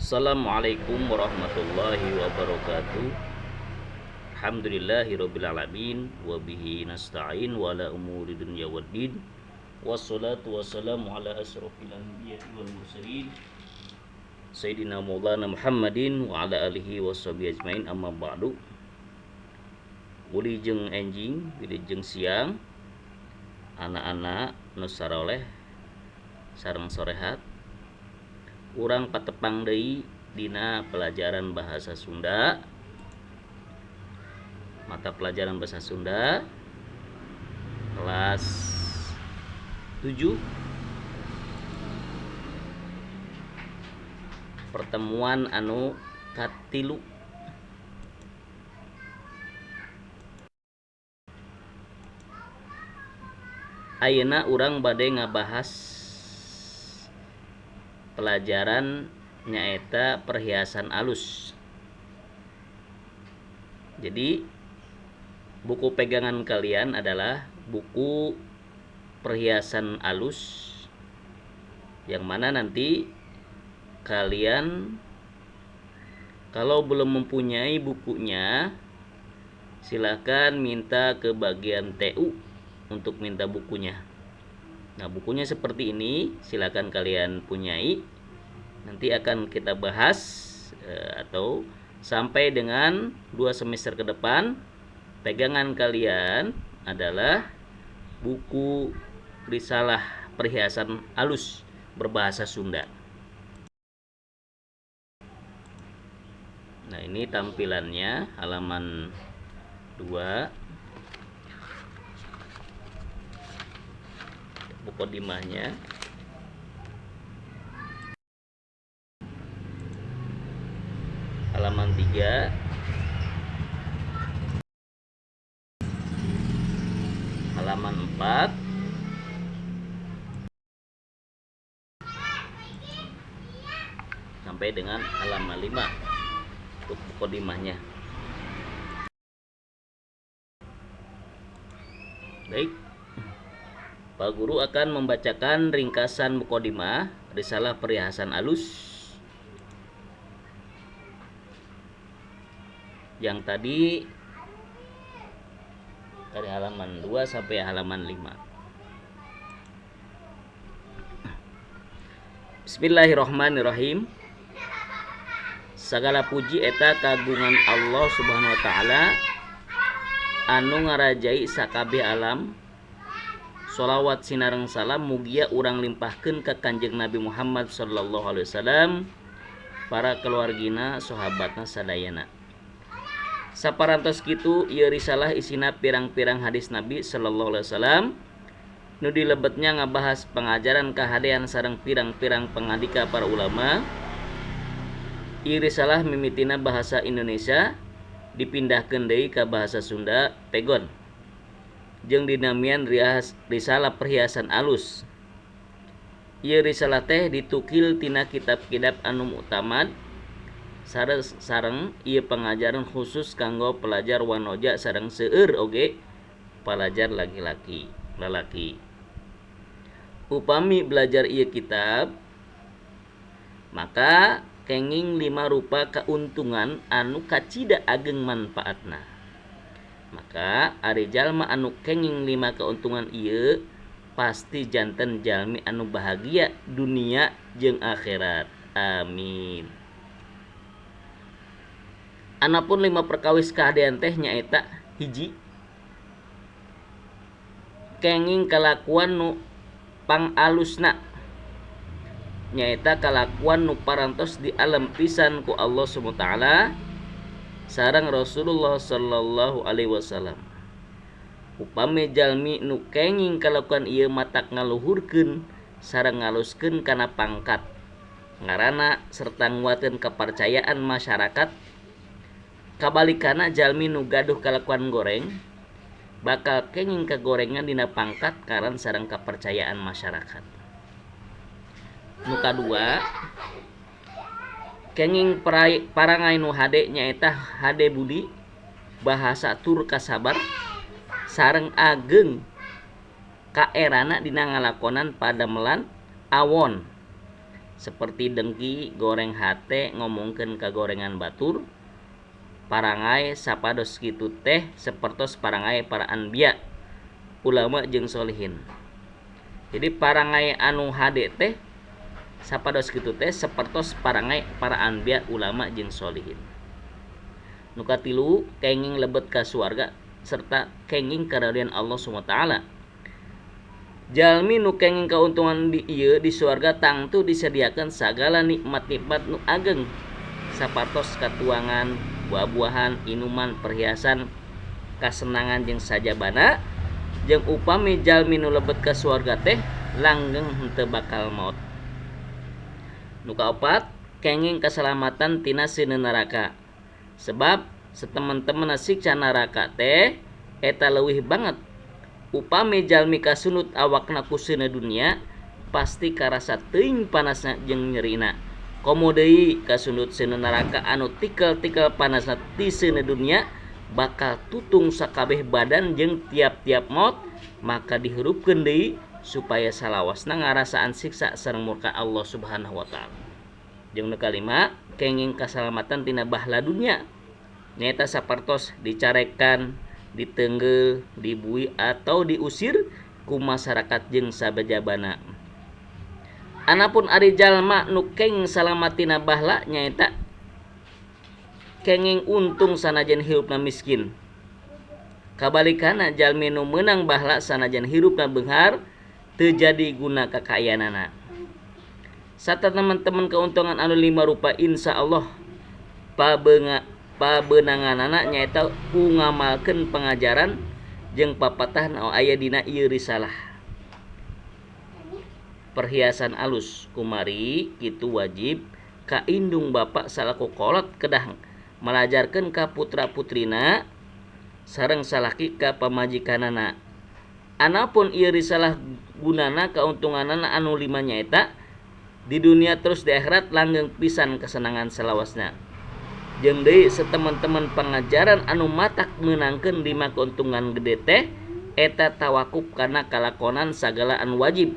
Assalamualaikum warahmatullahi wabarakatuh. Alhamdulillahirabbil alamin wa bihi nasta'in wa ala umuri dunya waddin. Wassalatu wassalamu ala asrofil anbiya'i wal mursalin Sayyidina Maulana Muhammadin wa ala alihi washabihi ajmain, amma ba'du. Wilujeng enjing, wilujeng siang, anak-anak nu saroleh sareng sorehat. Urang patepang deui dina pelajaran bahasa Sunda, mata pelajaran bahasa Sunda kelas 7, pertemuan anu katilu. Ayeuna urang bade ngabahas pelajaran nyaeta perhiasan alus. Jadi buku pegangan kalian adalah buku perhiasan alus, yang mana nanti kalian kalau belum mempunyai bukunya silakan minta ke bagian TU untuk minta bukunya. Nah, bukunya seperti ini, silakan kalian punyai. Nanti akan kita bahas atau sampai dengan 2 semester ke depan, pegangan kalian adalah buku risalah perhiasan alus berbahasa Sunda. Nah, ini tampilannya halaman 2. Mukodimahnya. Halaman 3. Halaman 4. Sampai dengan halaman 5 untuk mukodimahnya. Baik. Pak Guru akan membacakan ringkasan mukodimah risalah perhiasan alus yang tadi dari halaman 2 sampai halaman 5. Bismillahirrahmanirrahim. Sagala puji eta kagungan Allah Subhanahu wa taala anu ngarajai sakabeh alam. Sholawat sinareng salam mugia urang limpahkeun ka Kanjeng Nabi Muhammad sallallahu alaihi wasallam, para keluargina, sahabatna sadayana. Saparantos kitu ieu risalah isina pirang-pirang hadis Nabi sallallahu alaihi wasallam nu dilebetnya ngabahas pengajaran kahadean sareng pirang-pirang pangandika para ulama. Ieu risalah mimitina bahasa Indonesia dipindahkeun deui ka bahasa Sunda pegon jeung dinamian risalah perhiasan alus. Ieu risalah teh ditukil tina kitab-kitab anu muktamad sareng ieu pengajaran khusus kanggo pelajar wanoja sareng seueur oge pelajar laki-laki lalaki. Upami belajar ieu kitab maka kenging 5 rupa keuntungan anu kacida ageng manfaatna. Maka ari jalma anu kenging 5 keuntungan ieu pasti janten jalmi anu bahagia dunia jeung akhirat. Amin. Anapun 5 perkawis kahadean teh nyaeta hiji, kenging kalakuan nu pangalusna, nyaeta kalakuan nu parantos dialem pisan ku Allah Subhanahu wa taala sareng Rasulullah sallallahu alaihi wasallam. Upami jalmi nu kenging kalakuan ieu matak ngaluhurkeun sareng ngaluskeun kana pangkat ngarana serta nguatkeun kepercayaan masyarakat. Kabalikana jalmi nu gaduh kalakuan goreng bakal kenging kagorengan dina pangkat karan sareng kepercayaan masyarakat. Nu kadua, kenging parangai nu hade nyaeta hade budi bahasa tur kasabar sareng ageng kaerana dina ngalakonan padamelan awon Seperti dengki, goreng hate, ngomongkeun kagorengan batur. Parangai sapados kitu teh sapertos parangai para anbiya, ulama jeung solihin. Jadi parangai anu hade teh sapados kitu teh sapertos parangai para anbiya, ulama jeung solihin. Nu katilu, kenging lebet ka suarga serta kenging karidhoan Allah Subhanahu wa taala. Jalmi nu kenging kauntungan di ieu di suarga tangtu disediakeun sagala nikmat-nikmat nu ageng sapertos katuangan, buah-buahan, inuman, perhiasan, kasenangan jeung sajabana. Jeung upami jalmi nu lebet ka suarga teh langgeng henteu bakal maot. Nu kaopat, kenging kasalamatan tina seuneu neraka. Sebab setemen-temen siksa neraka teh eta leuwih banget. Upami jalmi kasundut awakna ku seuneu dunia pasti karasa teuing panasna jeung nyerina. Komo deui kasundut seuneu neraka anu tikel-tikel panasna ti seuneu dunia bakal tutung sakabeh badan jeung tiap-tiap maot, maka dihurupkeun deui supaya salawasna ngarasaan siksa sareng murka Allah Subhanahu wa taala. Jeung nu kalima, kenging kasalamatan tina bahla dunia. Nyaeta sapertos dicarekan, ditenggel, dibui atau diusir ku masyarakat jeung sabajabana. Anapun ari jalma nu kenging salamat tina bahla nyaeta kenging untung sanajan hirupna miskin. Kabalikana jalmi nu meunang bahla sanajan hirupna beunghar teu jadi guna kakayaanana. Sarta teman-teman keuntungan anu lima rupa insya Allah pabeunanganana nyaeta ku ngamalkeun pengajaran jeung papatah anu aya dina ieu risalah. Perhiasan alus kumari kitu wajib ka indung bapa salaku kolot kedah malajarkeun ka putra-putrina sareng salaki ka pamajikanana. Anapun ieu risalah gunana kauntunganana anu lima nyaeta di dunia terus di akhirat langgeng pisan kesenangan selawasna. Jeung deui seteman-teman pengajaran anu matak meunangkeun lima keuntungan gede teh eta tawakuf kana kalakonan sagala anu wajib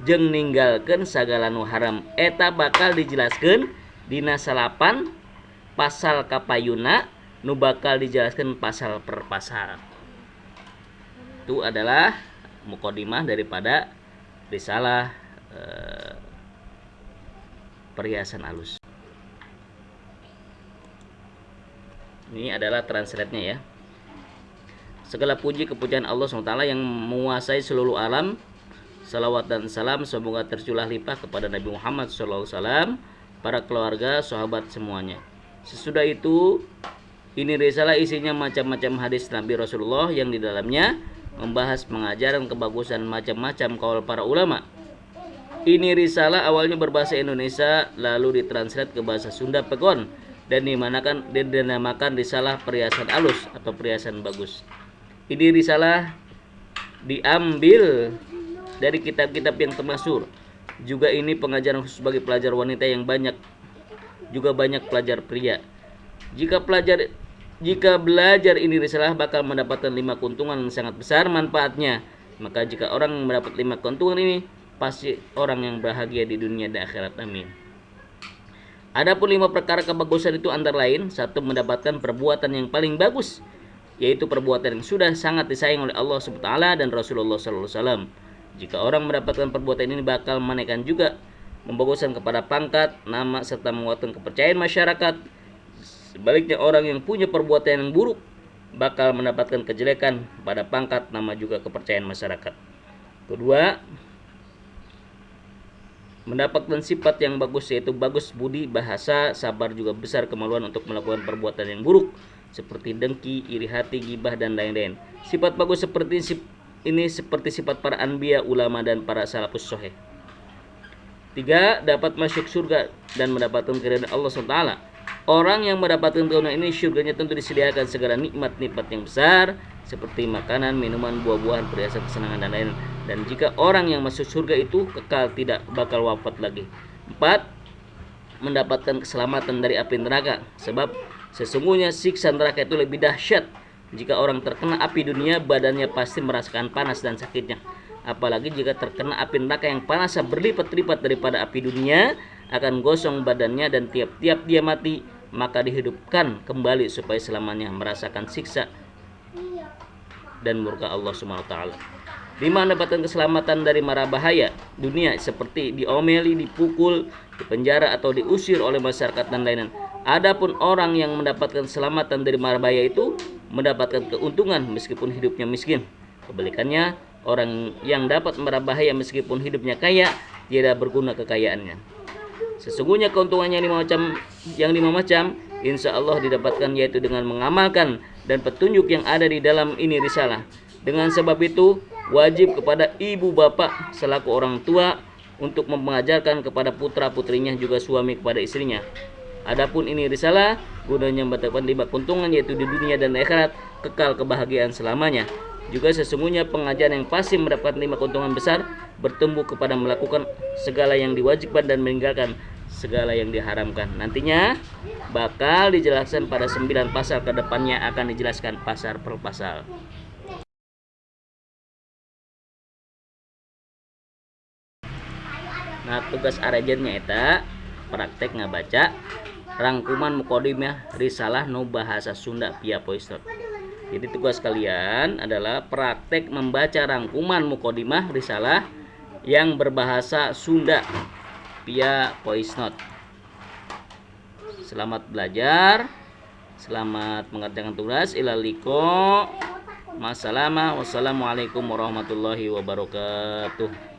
jeung ninggalkeun sagala nu haram. Eta bakal dijelaskeun dina 9 pasal kapayuna nu bakal dijelaskeun pasal per pasal. Itu adalah mukadimah daripada risalah perhiasan alus. Ini adalah translate-nya ya. Segala puji kepujian Allah SWT yang menguasai seluruh alam. Salawat dan salam semoga tercurah limpah kepada Nabi Muhammad SAW, para keluarga, sahabat semuanya. Sesudah itu, ini risalah isinya macam-macam hadis Nabi Rasulullah yang di dalamnya membahas pengajaran kebagusan macam-macam kaul para ulama. Ini risalah awalnya berbahasa Indonesia lalu ditranslate ke bahasa Sunda Pegon dan dinamakan risalah perhiasan alus atau perhiasan bagus. Ini risalah diambil dari kitab-kitab yang termasyhur. Juga ini pengajaran khusus bagi pelajar wanita yang banyak, juga banyak pelajar pria. Jika belajar ini risalah bakal mendapatkan 5 keuntungan yang sangat besar manfaatnya. Maka jika orang mendapat 5 keuntungan ini, pasti orang yang bahagia di dunia dan akhirat. Amin. Adapun 5 perkara kebagusan itu antara lain: 1. Mendapatkan perbuatan yang paling bagus, yaitu perbuatan yang sudah sangat disayang oleh Allah Subhanahu wa taala dan Rasulullah sallallahu alaihi wasallam. Jika orang mendapatkan perbuatan ini bakal menaikkan juga membaguskan kepada pangkat, nama, serta menguatkan kepercayaan masyarakat. Sebaliknya orang yang punya perbuatan yang buruk bakal mendapatkan kejelekan pada pangkat, nama, juga kepercayaan masyarakat. Kedua, mendapatkan sifat yang bagus, yaitu bagus budi, bahasa, sabar, juga besar kemaluan untuk melakukan perbuatan yang buruk seperti dengki, iri hati, gibah, dan lain-lain. Sifat bagus seperti ini seperti sifat para anbiya, ulama, dan para salafus sholeh. 3. Dapat masuk surga dan mendapatkan keridhaan Allah SWT. Orang yang mendapatkan keuntungan ini, surganya tentu disediakan segala nikmat-nikmat yang besar seperti makanan, minuman, buah-buahan, perhiasan, kesenangan, dan lain. Dan jika orang yang masuk surga itu kekal, tidak bakal wafat lagi. 4. Mendapatkan keselamatan dari api neraka. Sebab sesungguhnya siksa neraka itu lebih dahsyat. Jika orang terkena api dunia, badannya pasti merasakan panas dan sakitnya. Apalagi jika terkena api neraka yang panasnya berlipat-lipat daripada api dunia, akan gosong badannya dan tiap-tiap dia mati, maka dihidupkan kembali supaya selamanya merasakan siksa dan murka Allah Subhanahu wa taala. Lima, mendapatkan keselamatan dari mara bahaya dunia seperti diomeli, dipukul, dipenjara atau diusir oleh masyarakat dan lain-lain. Adapun orang yang mendapatkan keselamatan dari mara bahaya itu mendapatkan keuntungan meskipun hidupnya miskin. Kebalikannya, orang yang dapat mara bahaya meskipun hidupnya kaya tidak berguna kekayaannya. Sesungguhnya keuntungannya lima macam insya Allah didapatkan, yaitu dengan mengamalkan dan petunjuk yang ada di dalam ini risalah. Dengan sebab itu wajib kepada ibu bapak selaku orang tua untuk mengajarkan kepada putra putrinya, juga suami kepada istrinya. Adapun ini risalah gunanya mendapatkan lima keuntungan, yaitu di dunia dan akhirat, kekal kebahagiaan selamanya. Juga sesungguhnya pengajian yang pasti mendapatkan lima keuntungan besar, bertumbuh kepada melakukan segala yang diwajibkan dan meninggalkan segala yang diharamkan. Nantinya bakal dijelaskan pada 9 pasal ke depannya, akan dijelaskan pasal per pasal. Nah, tugas arejennya eta praktek ngabaca rangkuman muqaddimah risalah nu bahasa Sunda via voice note. Jadi tugas kalian adalah praktek membaca rangkuman muqaddimah risalah yang berbahasa Sunda via voice note. Selamat belajar, selamat mengerjakan tugas. Ilal liqa. Massalama. Wassalamualaikum warahmatullahi wabarakatuh.